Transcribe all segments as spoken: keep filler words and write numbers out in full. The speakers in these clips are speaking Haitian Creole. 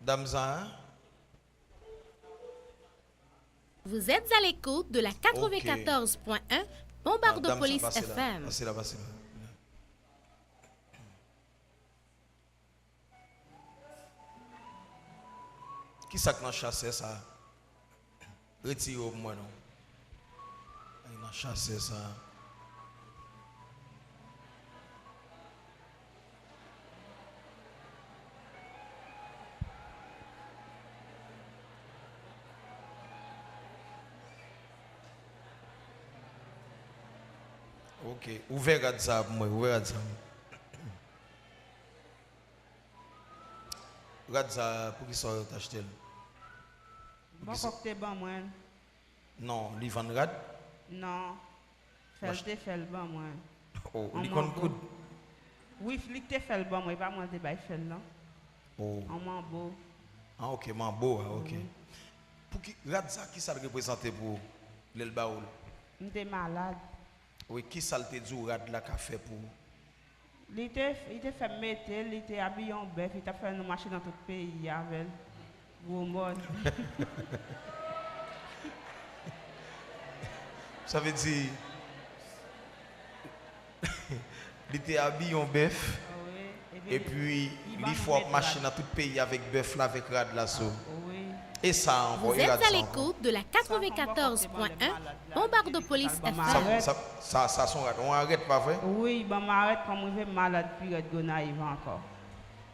Dam sa a? Vous êtes à l'écoute de la quatre-vingt-quatorze point un Bombardopolis F M. Pase la, pase la. Ki sa k nan chasè sa? Retire yo pou mwen non. Ay nan chasè sa. Ok, ouvè rad sa pou mwen, ouvè rad sa. Rad sa, poukisa w t achte l? Bòkò k te ban mwen. Non, li vann rad? Non. Fè l te fè l ban mwen. Oh, li konn koud? Wi, li k te fè l ban mwen, e pa mwen l te bay fè l lan. Oh. An manbo. Ah, ok, manbo a, ok. Pouki, rad sa, ki sa l reprezante pou ou lè l ba ou l? M te malad. Wi, ki sa l te di w rad la ka fè pou ou? Li te, li te fè m mete l, li te abiye an bèf, li t ap fè nou mache nan tout peyi avè l. Gwo mòn. Sa vle di, li te abiye an bèf, epi li fè w ap mache nan tout peyi avèk bèf la, avèk rad la sou. E sa ankò, Vous e êtes rad à sa ankò. L'écoute de la quatre-vingt-quatorze point un Bombardopolis F M. Sa, sa, sa se yon rad, yon arèt, pa vre? Wi, ban m arèt, kòm rive m malad pi rèd Gonayiv ankò.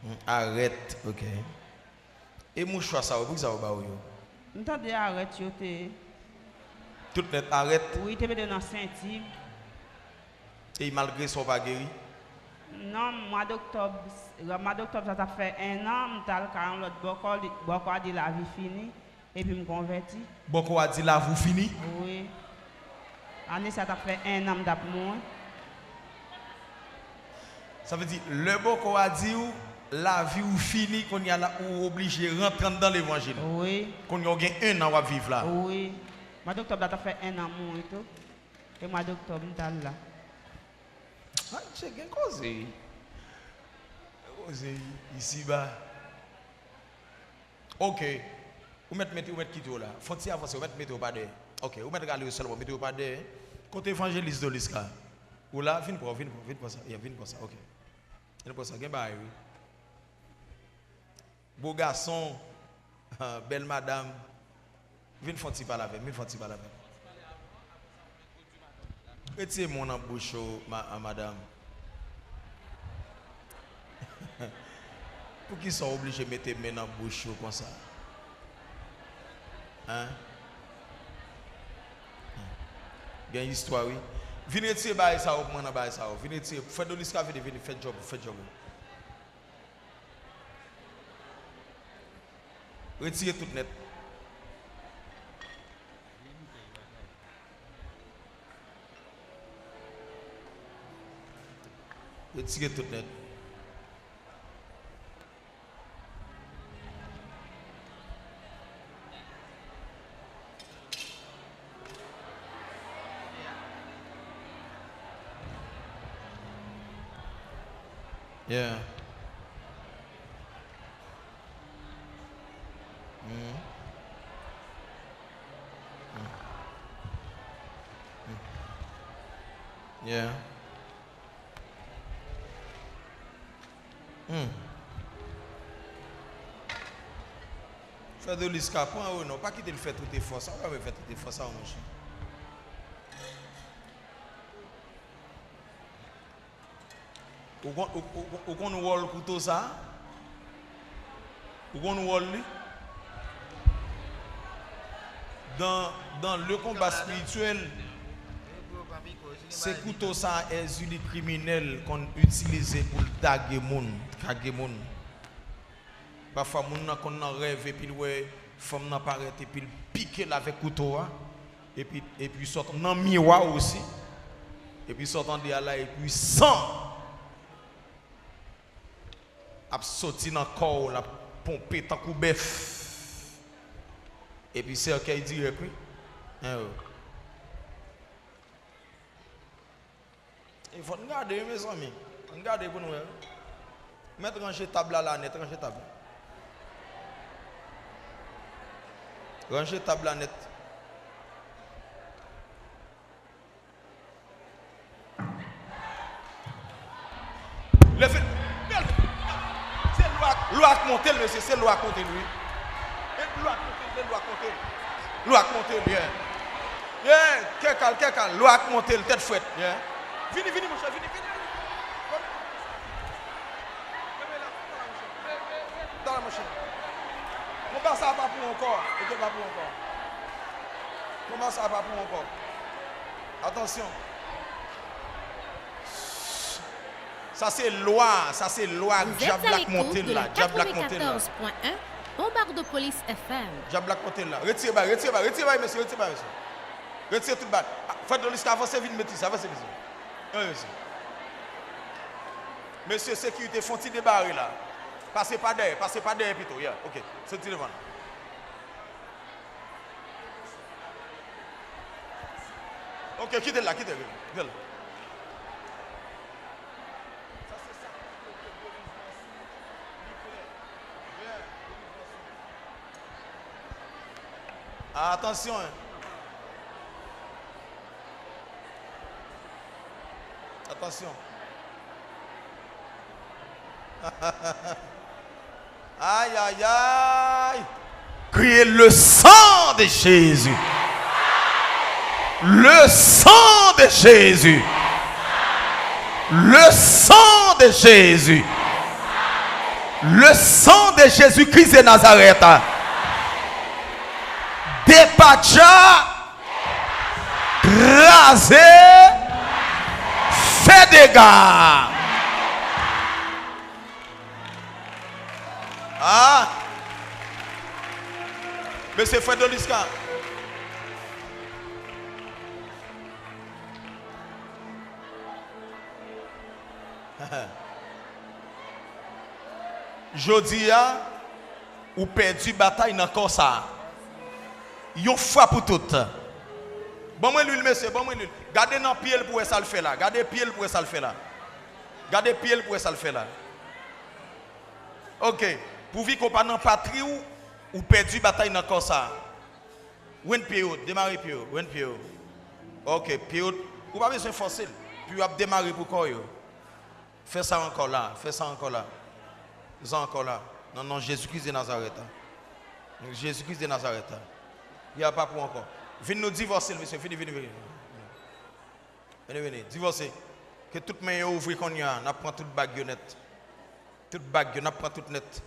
Hmm, arèt, ok. E mouchwa sa yo, poukisa yo ba ou yo? M tande arèt yo te. Tout nèt arèt? Wi, te mete nan senti. E malgre sa, ou pa geri? Non, mwa doktòb, mwa doktòb sa t ap fè en an, m t al kay yon lòt bòkò, li, bòkò a di lavi fini, epi m konvèti. Bòkò a di lavi w fini? Wi. Ane sa t ap fè en an m t ap mouri. Sa vle di, lè bòkò a di w, lavi w fini, kounye a la, ou oblije rantre anndan levanjil. Wi. Kounye a w gen en an w ap viv la. Wi. Mwa doktòb la t ap fè en an mouri tou. E mwa doktòb m t al la. Ah, Dye gen koze. Gen koze isiba. Ok. Ou mèt mete, ou mèt kite yo la. Fon ti avanse, ou mèt mete yo pa dèyè. Ok, ou mèt rale yo sèlman, mete yo pa dèyè. Kote evanjelis Doliska? Ou la, vin pran, vin pran, vin pran sa. Yeah, vin pran sa, ok. Vin pran sa, gen bagay wi. Bo gason, bèl madanm, vin fè yon ti pale avè m, vin fè yon ti pale avè m. Retire men w nan bouch ou, ma, madanm. Poukisa w oblije mete men nan bouch ou konsa? Hein? Gen istwa wi. Vin retire bagay sa yo pou mwen nan bagay sa yo. Vin retire. Frè Doliska vini, vini, fè djòb ou, fè djòb ou. Retire tout nèt. Retire tout nèt. Yeah. Mm. Mm. Mm. Yeah. Hmm. Frè Doliska, pran yo non, pa kite l fè tout efò sa, ou pa bezwen fè tout efò sa, monchè. Ou konn, ou, ou, ou konn wòl kouto sa? Ou konn wòl li? Dans, dans le combat spirituel, se kouto sa Èzili kriminèl konn itilize pou l dage moun, kage moun. Pafwa moun nan konn nan rèv epi l wè fanm nan parèt epi l pike l avèk kouto a, epi, epi sa w nan miwa osi, epi sa w tande a la epi san ap soti nan kò w, l ap ponpe tankou bèf. Epi sèkèy dirèk wi. Hein, oh. E fò n gade wi, mezanmi. Ann gade pou n wè wi. Mèt ranje tab la la nèt, ranje tab la. Ranje tab la nèt. Leve. Se lwa, lwa k monte l, mesye, se lwa k monte l, wi. E lwa k monte l, se lwa k monte l. Lwa k monte l, yeah. Yeah, kè kal, kè kal, lwa k monte l, tèt frèt, yeah. Vini, vini, monchè, vini, vini, vini. Talè, monchè. Konba sa pa pou ankò. Konba sa pa pou ankò. Konba sa pa pou ankò. Atansyon. Sa se lwa, sa se lwa dyab la k monte l la, dyab la k monte l la. Bombardopolis F M. Dyab la k monte l la. Retire bay, retire bay, retire bay, mesye, retire bay, mesye. Retire tout bay. Ah, Fred Doliska, avanse vin met isi, avanse, mesye. Wi, mesye. Mesye sekirite, fè yon ti debare la. Pase pa dèyè, pase pa dèyè pito, yeah, ok. Soti devan. Ok, kite l la, kite l, kite l. Atansyon, hein. Atansyon. Ay, ay, ay. Criez le sang de Jésus. Le sang de Jésus. Le sang de Jésus. Le sang de Jésus-Christ de Nazareth. Depatcha. Kraze, fè dega. Ah. Mesye Fred Doliska. Jodi a, ou pèdi batay nan kò sa a. Yon fwa pou tout. Ban mwen lwil, mesye, ban mwen lwil. Gade nan pye l pou wè sa l fè la. Gade pye l pou wè sa l fè la. Gade pye l pou wè sa l fè la. Ok. Pouvi ke w pa nan patri w, ou pèdi batay nan kò sa a. Wenn pye yo, demare pye yo, wenn pye yo. Ok, pye yo, ou pa bezwen fòse l. Pye yo ap demare pou kò yo. Fè sa ankò la, fè sa ankò la. Fè sa ankò la. Nan non Jezi Kris de Nazarèt la. Jezi Kris de Nazarèt la. Li a pa pou ankò. Vin nou divòse l, mesye. Vini, vini, vini. Vini, vini. Divòse. Ke tout men yo ouvri kounye a. N ap pran tout bag yo nèt. Tout bag yo, n ap pran tout nèt.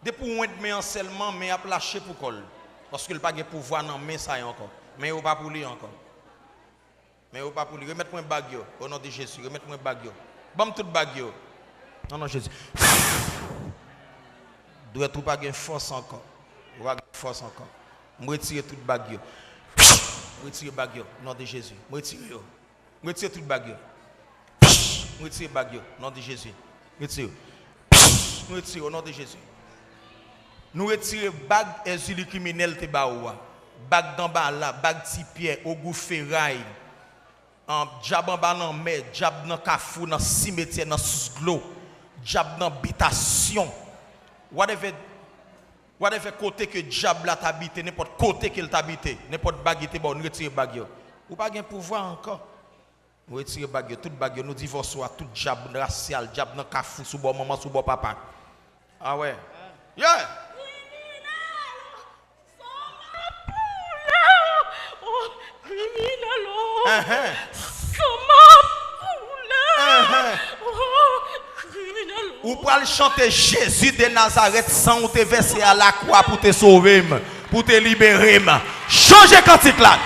Depi w wend men an sèlman, men ap lache pou kò l. Paske l pa gen pouvwa nan men sa yo ankò. Men yo pa pou li ankò. Men yo pa pou li. Remèt mwen bag yo, o non de Jezi. Remèt mwen bag yo. Ban m tout bag yo. Nan non Jezi. Dwèt ou pa gen fòs ankò. Ou pa gen fòs ankò. M retire tout bag yo. M retire bag yo, o non de Jezi. M retire yo. M retire tout bag yo. M retire bag yo, o non de Jezi. Retire. M retire, o non de Jezi. Nou retire bag Èzili kriminèl te ba ou a. Bag Danbala, bag Ti Pyè, Ogou Feray, an, dyab anba lanmè, dyab nan kafou, nan simetyè, nan sous dlo, dyab nan bitasyon. Whatever, whatever kote ke dyab la t abite, nenpòt kote ke l t abite, nenpòt bag li te ba w, nou retire bag yo. Ou pa gen pouvwa ankò. Nou retire bag yo, tout bag yo, nou divòse w a tout dyab rasyal, dyab nan kafou, sou bò manman, sou bò papa. Ah ouais. Yeah! Kriminèl! San m ap koule! Oh, kriminèl, oh! Ahan. San m ap koule! Ahan. Oh, kriminèl, oh! Ou pral chante Jezi de Nazarèt, san ou te vèse a lakwa pou te sove m. Pou te libere m. Chanje kantik la.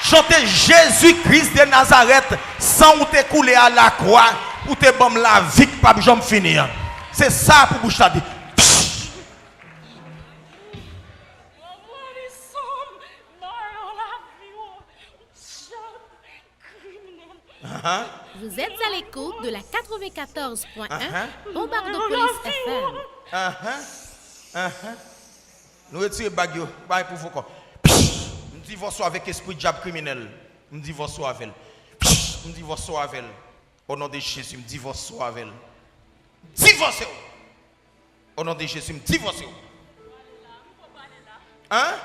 Chante Jezi Kris de Nazarèt, san ou te koule a lakwa, pou te ban m lavi k p ap janm fini an. Se sa pou bouch la di. Ahan. Vous êtes à l'écoute de la quatre-vingt-quatorze point un Bombardopolis F M. Ahan. Ahan. Nou retire bag yo. Bay pou fokò. M divòse w avèk espri dyab kriminèl. M divòse w avè l. M divòse w avè l. O non de Jezi, m divòse w avè l. Divòse w. O non de Jezi, m divòse w. Hein?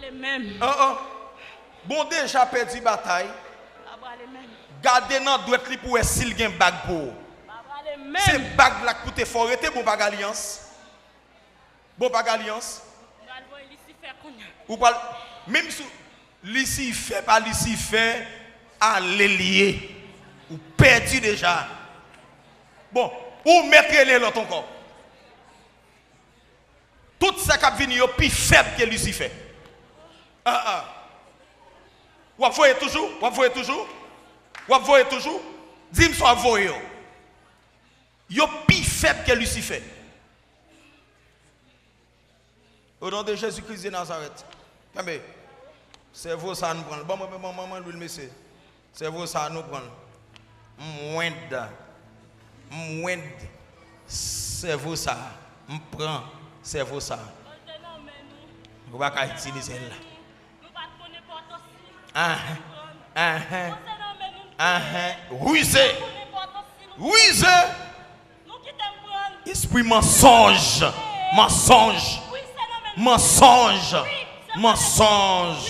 Pale menm. An, an. Bon, deja pèdi batay. Pa pale menm. Gade nan dwèt li pou wè si l gen bag pou ou. Pa pale menm. Se bag la k pou te fè w rete, bon, pa gen alyans. Bon, pa gen alyans. Pral voye Lisifè kounye a. Ou pral, menm si Lisifè pa Lisifè, ale l ye. Ou pèdi deja. Bon, ou mèt rele lòt ankò. Tout sa k ap vini yo pi fèb ke Lisifè. Ah, ah. W ap voye toujou? W ap voye toujou? W ap voye toujou? Di m sa w ap voye yo. Yo pi fèb ke Lisifè. O non de Jezi Kris de Nazarèt. Kenbe. Sèvo sa a nou pran l. Ban mwen, ban mwen, ban mwen lwil, mesye. Sèvo sa a nou pran l. M wend. M wend sèvo sa a. M pran sèvo sa a. Ou pa ka itilize l la. Anhan. Anhan. Anhan. Rize. Rize. Espri mansonj. Mansonj. Mansonj. Mansonj.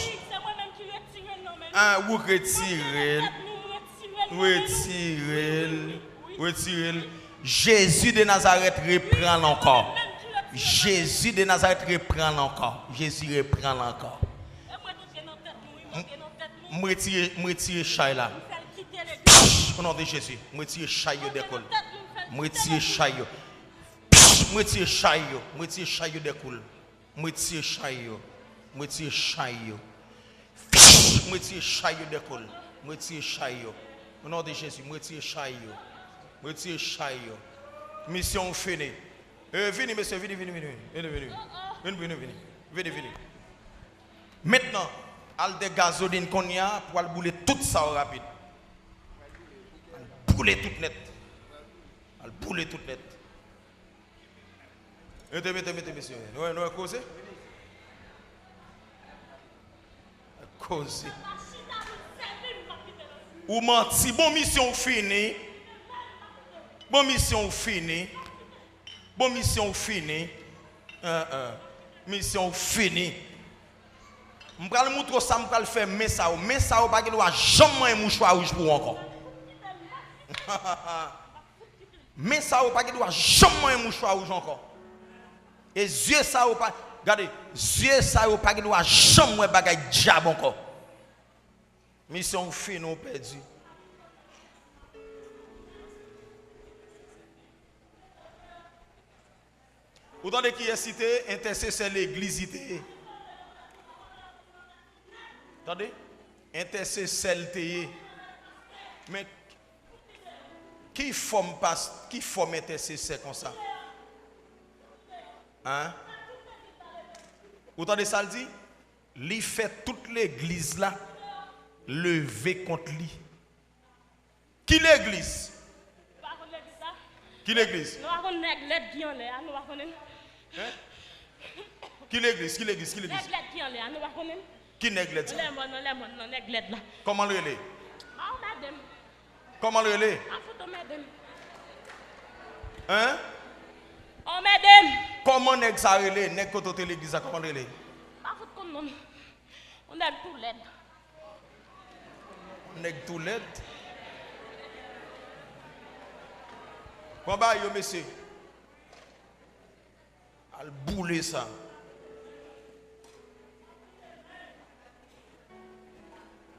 Ah, ou retire l. Retire l. Retire l. Jezi de Nazarèt repran l ankò. Jezi de Nazarèt repran l ankò. Jezi repran l ankò. M, m retire, m retire chay la. O non de Jezi, m retire chay yo dèkou l. M retire chay yo. M retire chay yo. M retire chay yo dèkou l. M retire chay yo. M retire chay yo. M retire chay yo dèkou l. M retire chay yo. O non de Jezi, m retire chay yo. M retire chay yo. Misyon w fini. E, vini, mesye, vini, vini, vini. Vini, vini. Vini, vini, vini. Vini, vini. Mentnan, al dè gazolin kounye a pou al boule tout sa yo rapid. Al boule tout nèt. Al boule tout nèt. Mete, mete, mete, mesye. Nou wè, nou wè koze? Koze. Ou manti. Bon, misyon w fini. Bon, misyon w fini. Bon, misyon w fini. An, an. Misyon w fini. M pral moutre w sa m pral fè men sa yo. Men sa yo pa gen dwa janm manyen mouchwa wouj pou ou ankò. Men sa yo pa gen dwa janm manyen mouchwa wouj ankò. E zye sa yo pa, gade, zye sa yo pa gen dwa janm wè bagay dyab ankò. Misyon w fini, w pèdi. Ou tande kiyès li te ye? Entèsesè legliz li te ye. Tande? Entèsesè l te ye. Men ki fòm pas-, ki fòm entèsesè konsa? Hein? Ou tande sa l di? Li fè tout legliz la leve kont li. Ki legliz? Nou pa konn legliz la? Ki legliz? Nou pa konn nèg lèd ki anlè a, nou pa konnen. Hein? Ki legliz? Ki legliz? Ki legliz? Nèg lèd ki anlè a, nou pa konnen. Ki nèg lèd sa? Lèmòn nan, lèmòn nan, nèg lèd la. Kòman l rele? Pa anmède m. Kòman l rele? Pa fout anmède m. Hein? Anmède m. Kòman nèg sa rele? Nèg kote w te legliz la, kòman l rele? Pa fout konn non l. Yon nèg tou lèd. Nèg tou lèd. Pran bay yo, mesye. Al boule sa.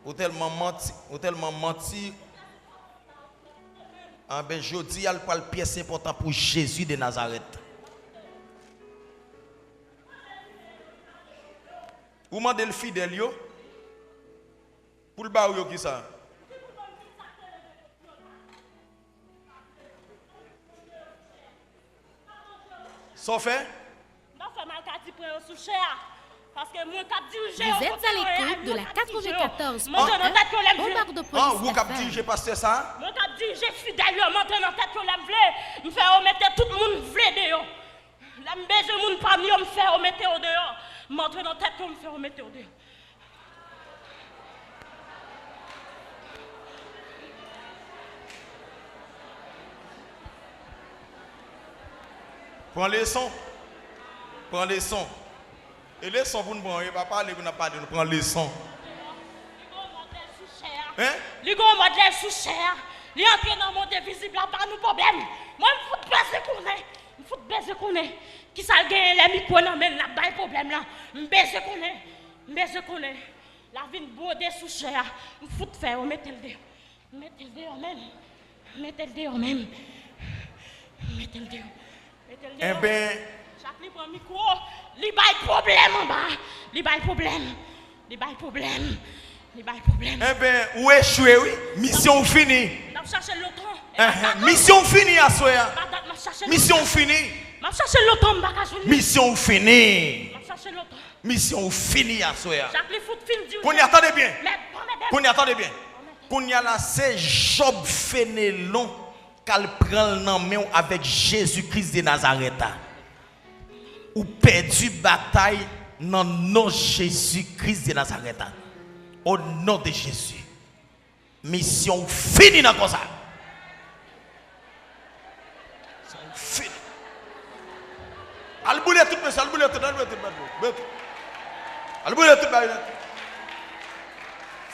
Ou tèlman manti, ou tèlman manti. Anben, jodi a, l pral pyès enpòtan pou Jezi de Nazarèt. Ou mande l fidèl yo, pou l ba ou yo kisa? Sa w fè? M t ap fè malkadi pran yo sou chè a. Paske mwen k ap dirije yo kote yo ye, mwen k ap dirije yo. M antre nan tèt yo lè m vle. Ah, ou k ap dirije pastè sa a? Mwen k ap dirije fidèl yo, m antre nan tèt yo lè m vle. M fè yo mete tout moun m vle deyò. Lè m bezwen moun pa m yo, m fè yo mete yo deyò. M antre nan tèt yo, m fè yo mete yo deyò. Pran leson. Pran leson. E leson pou n pran, e pa pale pou n ap pale, nou pran leson. Hein? Li gen yon mòd lè sou chè a. Li antre nan mond envizib la, ba nou pwoblèm. Mwen, m fout bezwen konnen. M fout bezwen konnen. Kisa l genyen lè mikwo nan men l, l ap bay pwoblèm lan? M bezwen konnen. M bezwen konnen. L a vin bwode sou chè a. M fout fè yo mete l deyò. M mete l deyò menm. M mete l deyò menm. M mete l deyò. Mete l deyò. Enben. Chak li pran mikwo, li bay pwoblèm anba. Li bay pwoblèm. Li bay pwoblèm. Li bay pwoblèm. Enben, ou echwe, wi. Misyon ou fini. N ap chache loton. Enhen, misyon ou fini aswè a. Misyon ou fini. M ap chache loton, m pa ka jwenn li. Misyon ou fini. M ap chache loton. Misyon ou fini aswè a. Kounye a, tande byen. Kounye a, tande byen. Kounye a la, se Jòb Fenelon k al pran l nan men w avèk Jezi Kris de Nazarèt a. Ou pèdi batay nan non Jezi Kris de Nazarèt a. O non de Jezi. Misyon ou fini nan kò sa. Misyon ou fini. Al boule tout mesye, al boule tout, al boule tout, al boule tout. Al boule tout bagay net.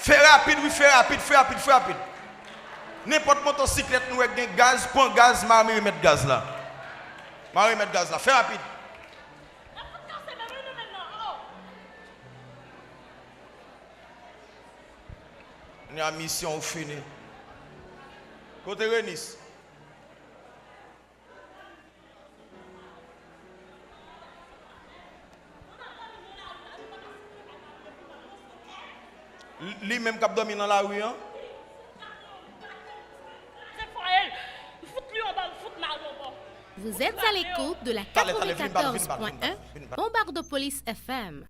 Fè rapid, wi, fè rapid, fè rapid, fè rapid. Nenpòt motosiklèt nou wè k gen gaz, pran gaz, mare remèt gaz la. Mare remèt gaz la, fè rapid. Kounye a misyon ou fini. Kote Renis? Li menm k ap dòmi nan lari an? Vous êtes à l'écoute de la quatre-vingt-quatorze point un Bombardopolis F M.